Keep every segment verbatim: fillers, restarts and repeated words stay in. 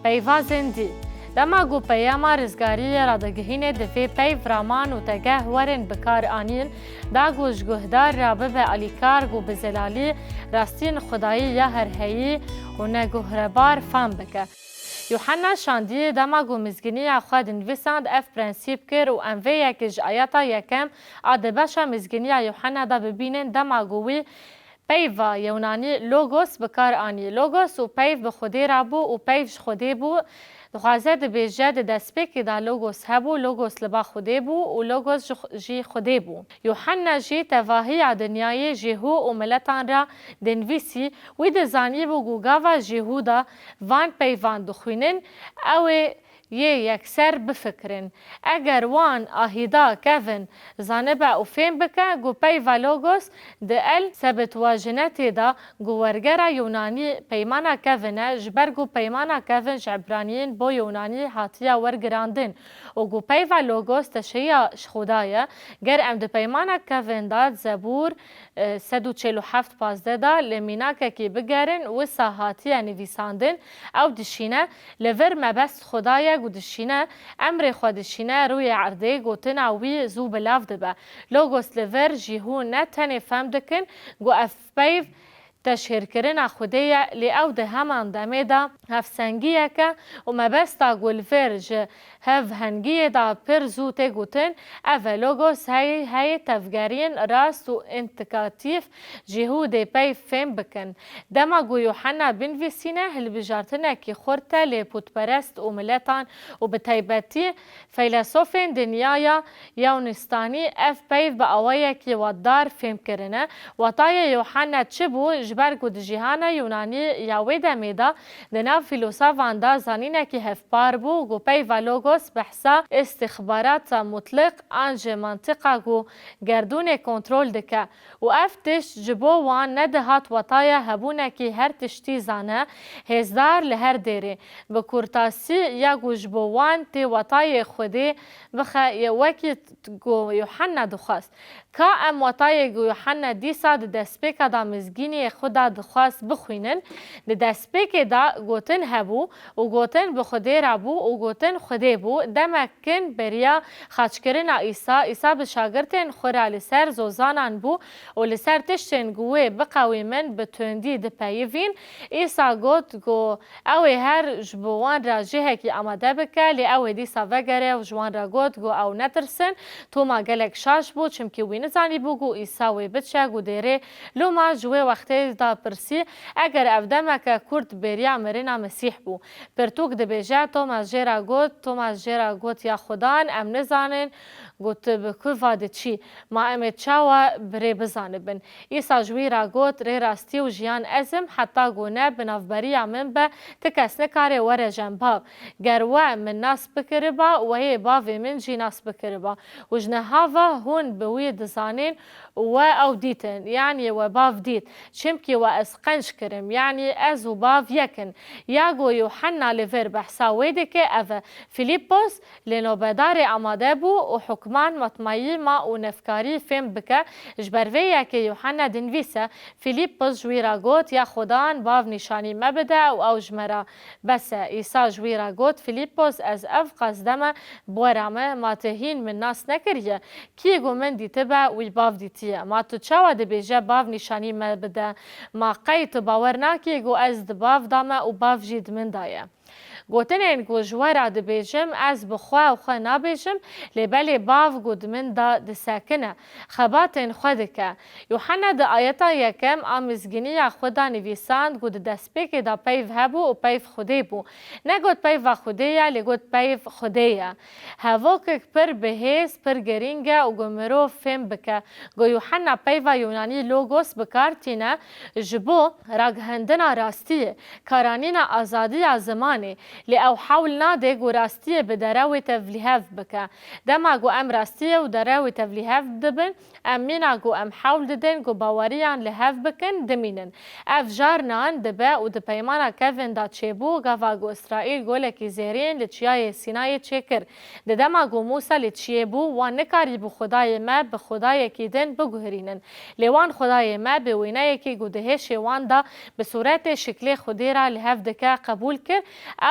Peyva zindî. Dema ku peyama rizgariyê radigihîne, divê peyv, raman û tegeh werin bikar anîn, da ku ji guhdar re bibe alîkar ku bi zelalî rastiyên xwedayî ya herheyî û neguhrebar fam bike. Yuhanna şandî, dema ku mizgîniya xwe dinivîsand, ev prensîp kir û em vê yekê ji ayeta yekem a di beşa mizgîniya Yuhanna de bibînin, dema ku wî peyva Yewnanî logos bi kar anî. Logos û peyv bi Xwedê re bû û peyv ji Xwedê bû. Dixwaze dibêje, di destpêkê de logos hebû, logos li ba Xwedê bû û logos ji xw-, jî Xwedê bû. Yuhanna jî tevahiya dinyayê jî hû û miletan re dinivîsî. Wî dizanîbû ku gava jî hû de van peyvan dixwînin, ew ê yê yekser bifikirin. Eger wan ahîda kevin zanibe û fêm bike ku peyva logos di El Sebitwajinetê de ku wergera Yûnanî peymana kevin e, ji ber ku peymana kevin ji Ebraniyên bo Yûnanî hatiye wergirandin û ku peyva logos teşeya ji Xuda ye, ger em di peymana kevin de Zebûr, e, sed û çel û heft pazdeh de li mînakekî bigerin, wisa hatiye nivîsandin, ew dişîne, li vir mebest Xuda ye ku dişîne, emrê xwe dişîne rûyê erdê, gotina wî zû bilav dibe. Logos li vir jî hûn ne tenê fem dikin ku ev peyv teşhîrkirina Xwedê ye, lê ew di heman demê de hevsengiyek e û mebesta ku li vir ji hevhengiyê de pir zû tê gotin, ev e logos heyî, heyî tevgeriyên rast û întikatîf jî hû dê peyv fêm bikin. Dema ku Yuhanna binivîsîne, hilbijartinekî xurt e, lê pûtperest û miletan û bi taybetî feylesofên dinyaya Yewnistanî ev peyv bi awayekî wetdar fêm kirine. Watayê Yuhanna çi bû? Ji ber ku di cîhana Yûnanî ya wê demê de di nav fîlosofan de zanînekî hevpar bû ku peyva logos behsa îstîxbarata mutliq an jî mantiqa ku gerdûnê kontrol dike û ev tişt ji bo wan nedihat wataya hebûnekî her tiştî zane, hêzdar li her dêrê. Bi kurtasî ya ku ji bo wan tê watayê Xwedê bixe ye wekî t-, ku Yuhanna dixwest. Ka em watayê ku Yuhanna dîsa di destpêka da mizgîniyê xwe da dixwest bixwînin, di destpêkê da gotin hebû û gotin bi Xwedê re bû û gotin Xwedê bû. Demek kin beriya xaçkirina Îsa, Îsa bi şagirtên xwe re li ser zozanan bû û li ser tiştên ku wê biqewîmin bi tundî dipeyivîn. Îsa got ku ew ê her ji bo wan re cihekî amade bike, lê ew ê dîsa vegere û ji wan re got ku ew netirsin. Toma gelek şaş bû, çimkî wî nizanîbû ku Îsa wê biçe ku dêrê. Loma ji wê wextê da pirsî, eger ev demeke kurt bêriya mirina Mesîh bû. Pirtûk dibêje, Tomas jê re got, Tomas jê re got, Ya Xudan, em nizanin ku tu bi ku va diçî. Ma em ê çawa bi rê bizanibin? Îsa ji wî re got, Rê rastî û jiyan ez im, heta ku ne bi navberiya min be, ti kes nikare were cem Bav. Ger we min nas bikiriba, we yê Bavê min jî nas bikiriba. Û ji niha ve hûn bi wî dizanên û we ew dîtin, yanî we Bav dît. Çimkî we ez qenc kirim, yanî ez û Bav yek in. Ya ku Yuhanna li vir behsa wê dike, ev e. Fîlîpos, Lê nobedarê amade bû û hukman matmayî ma û nefkarî fêm bike, ji ber vê yekê Yuhanna dinivîse, Fîlîpos ji wî re got, Ya Xudan, Bav nîşanî me bide û ew ji me re bes e. Îsa ji wî re got, Fîlîpos, ez ev qasde me bi we re me, ma tu hîn min nas nekiriye? Kî ku min dîtibe, wî Bav dîtiye. Ma tu çawa dibêje, Bav nîşanî me bide? Ma qey tu bawer nakî ku ez di Bav de me û Bav jî di min de ye? Gotinên ku ji we re dibêjim, ez bi xwe û xwe nabêjim, lê belê Bav ku di min de disekine, xebatên xwe dike. Yuhanna di ayeta yekem a mizgîniya xwe de nivîsand ku di destpêkê de peyv hebû û peyv Xwedê bû. Negot peyva Xwedê ye, lê got peyv Xwedê ye. Hevokek pir bihêz, pir girîng e û ku mirov fêm bike ku Yuhanna peyva Yûnanî logos bi kar tîne ji bo ragihandina rastiyê, karanîna azadiya zimanê, lê ew hewl nade ku rastiyê bi derewê tevlîhev bike. Dema ku em rastiyê û derewê tevlîhev dibin, em mîna ku em hewl didin ku baweriyan li hev bikin, dimînin. Ev jar nan dibe û di peymana kevin de çêbû, gava ku Îsraîl golekî zêrîn li çiyayê Sînayê çêkir. Di dema ku Mûsa li çiyê bû, wan nikarîbû Xwedayê me bi xwedayekî din biguherînin. Lê wan Xwedayê me bi wêneyekî ku di hêşê wan de bi sûretê şiklê Xwedê re li hev dike qebûl kir.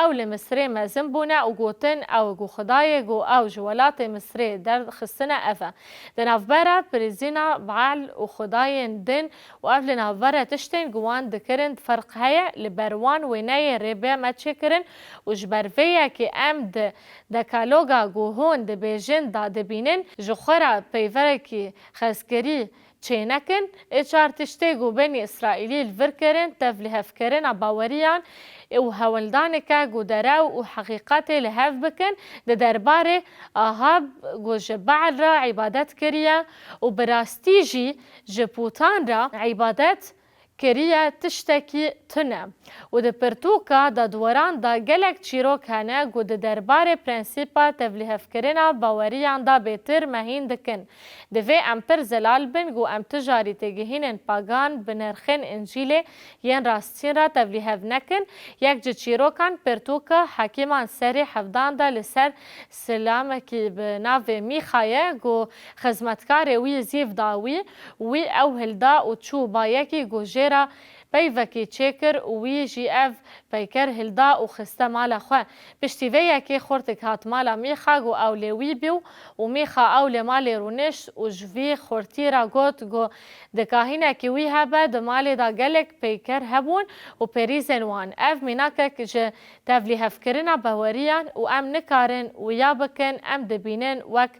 Ew li Misrê mezin bûne û gotin, ew ku Xwedayê ku ew ji welatê Misrê derxistine ev e. Di navbera pirîzîna Baal û xwedayên din û ev li navbera tiştên ku wan dikirin ferq heye, li ber wan wêneyê rê bê me çêkirin û ji ber vê yekê em di dekaloga ku hûn dibêjin da dibînin, ji xwe re peyverekî xezkirî çênekin. Ê çar tiştê ku Benî Îsraîlî li vir kirin, tevlihevkirina baweriyan û hewldaneke ku derew û heqîqetê li hev bikin, di derbarê Ahab ku ji Baal re îbadet kiriye û bi rastî jî ji pûtan re îbadet kiriye, tiştekî tune. Û di pirtûka dadweran de gelek çîrok hene ku di derbarê prensîpa tevlihevkirina baweriyan de bêtir mehîn dikin. Divê em pir zelal bin ku em tu jarî têgihînên pagan bi nirxên Încîlê yên rastîn re tevlîhev nekin. Yek ji çîrokan pirtûka Hekîman Serê Hevdan de li ser silamekî bi navê Mîxa ye ku xizmetkarê wî zîv da wî, wî ew hilda û çû bayekî ku jê re peyvekî çêkir û wî jî ev peyker hilda û xiste mala xwe. Piştî vê yekê xortik hat mala Mîxa ku ew lê wî bû û Mîxa ew li malê rûnişt û ji vî xortî re got ku di kahînekî wî hebe, di malê de gelek peyker hebûn û perîzên wan. Ev mînakek ji tevlîhevkirina baweriyan û em nikarin wiya bikin, em dibînin wek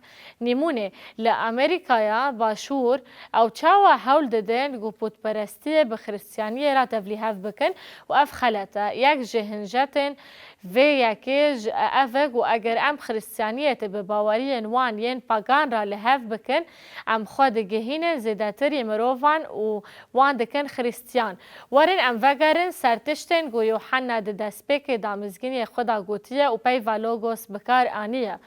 nîmûnê. Li Amerîkaya Başûr ew çawa hewl didin ku pûtperestiyê bi Xristiyaniyê re tevlîhev bikin û ev xelet e. Yek ji hinjetên vê yekê ji ev e ku eger em Xristiyaniyetê bi baweriyên wan yên pagan re li hev bikin, em xwe digihînin zêdetirî mirovan û wan dikin Xristiyan. Werin em vegerin ser tiştên ku Yuhanna di destpêkê de mizgîniyê xwe de gotiye û peyva Logos bi kar aniye.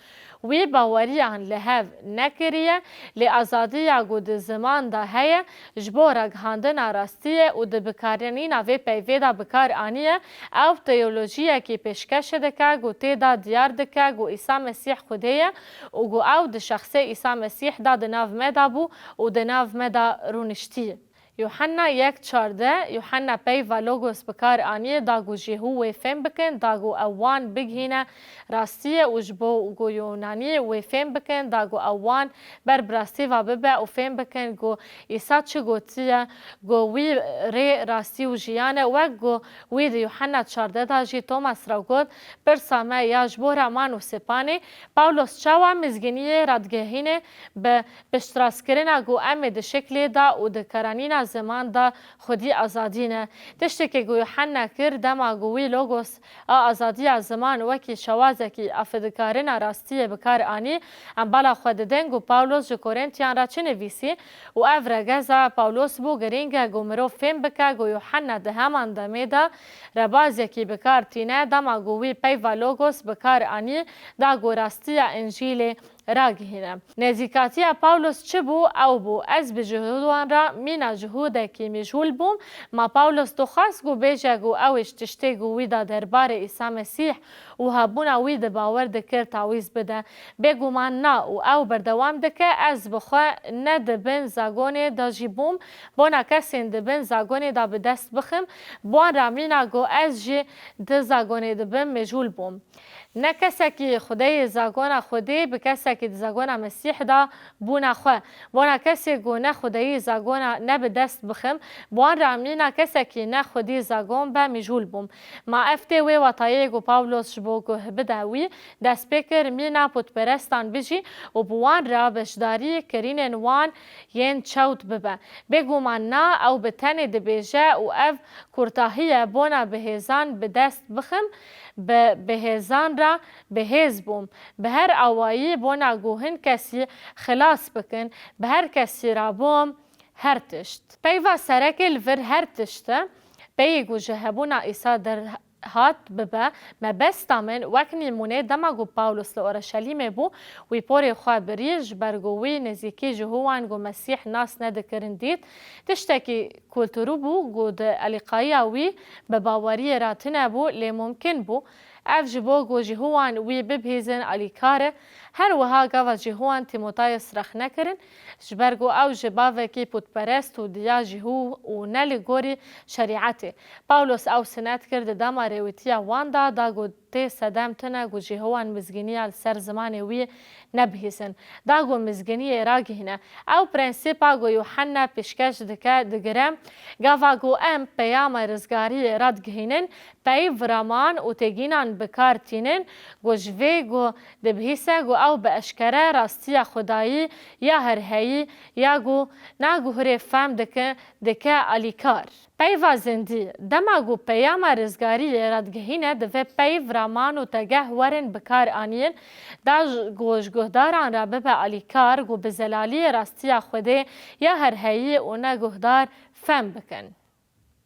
Wî baweriyan li hev nekiriye, lê azadiya ku di ziman de heye, ji bo ragihandina rastiyê û di bikaranîna vê peyvê de bi kar aniye, ew teolojiyekî pêşkeş dike ku tê de diyar dike ku Îsa Mesîh Xwedê ye û ku ew di şexsê Îsa Mesîh de di nav me de bû û di nav me de rûniştî. Yuhanna yek çardeh, Yuhanna peyva Logos bi kar anî, da ku Jihû wê fêm bikin, da ku ew wan bigihîne rastiyê û ji bo ku Yûnanî wê fêm bikin, da ku ew wan ber bi rastî ve bibe û fêm bikin ku Îsa çi gotiye, ku wî rê rastî û jiyan e, wek ku wî di Yuhanna çardeh de jî Tomas re got, pirsa me ya ji bo raman û sepanê, Pawlos çawa mizgîniyê radigihîne bi piştrastkirina ku em ê di şeklê de û di karanîna ziman de xwedî azadî ne. Tiştekê ku Yuhanna kir dema ku wî Logos a azadiya ziman wekî şewazekî afidikarina rastiyê bi kar anî, em bala xwe didin ku Pawlos ji Korîntiyan re çi nivîsî û ev regeza Pawlos bû, girîng e ku mirov fêm bike ku Yuhanna di heman demê de rebazekî bi kar tîne, dema ku wî peyva Logos bi kar anî, da ku rastiya Încîlê ragihîne. Nêzîkatiya Pawlos çi bû? Ew bû, ez bi Cihûdan re mîna Cihûdekî mijhûl bûm. Ma Pawlos dixwest ku bêje ku ew ê ji tiştê ku wî da derbarê Îsa Mesîh û hebûna wî di bawer dikir tawîz bide? Bêguman na û ew berdewam dike, ez bi xwe ne di bin zagonê de jî bûm, bona kesên di bin zagonê de bi dest bixim, bi wan re mîna ku ez jî di zagonê di bin mijhûl bûm. Ne kesekî Xwedê yê zagona Xwedê bi kesekî di zagona Mesîh de bûna xwe. Bona kesê ku ne Xwedê yê zagona ne bi dest bixim, bi wan re mîna kesekî ne Xwedî zagon be mijûl bûm. Ma ev tê wê watayê ku Pawlos ji bo guh bide wî, dest pê kir mîna pûtperestan bijî û bi wan re beşdarî kirînên wan yên çewt bibe. Bêguman na, ew bi tenê dibêje û ev kurtahî ye, bona bi hêzan bi dest bixim, bi, bi hêzan re bi hêz bûm. Bi her awayî bona ku hin kesî xilas bikin, bi her kesî re bûm her tişt. Peyva sereke li vir her tişt e. Peyê ku ji hebûna Îsa derhat bibe, mebesta min, wek nîmûne, dema ku Pawlos li Orşelîmê bû, wî porê xwe birî, ji ber ku wî nêzîkî Jihûwan ku Mesîh nas nedikirin dît. Tiştekî kulturî bû ku di elîqayiya wî bi baweriyê re tune bû, lê mumkin bû. Ev ji bo ku Jihûwan wî bibihîzin alîkar e. Her wiha gava Jihûwan Tîmotayos rexne kirin, ji ber ku ew ji bavekî pûtperest û diya Jihû û ne li gorî şerîetê. Pawlos ew sinet kir di dema rêwîtiya wan de, da ku Rê sedem tune ku Jîhowan mizgîniya li ser zimanê wî nebihîsin. Da ku mizgîniyê ragihîne. Ew prensîpa ku Yuhanna pêşkeş dike, digire, gava ku em peyama rizgariyê radigihînin, peyv, raman û têgînan bi kar tînin, ku ji vê ku dibihîse ku ew bi eşkere rastiya Xwedayî ya herheyî ya ku naguhurê fem dike, dike alîkar. Peyva zindî, dema ku peyama rizgariyê radigihîne, divê peyv, raman û tegeh werin bi kar anîn, da ji, ku ji guhdaran re bibe alîkar, ku bi zelaliyê rastiya Xwedê ya herheyî û neguhdar fem bikin.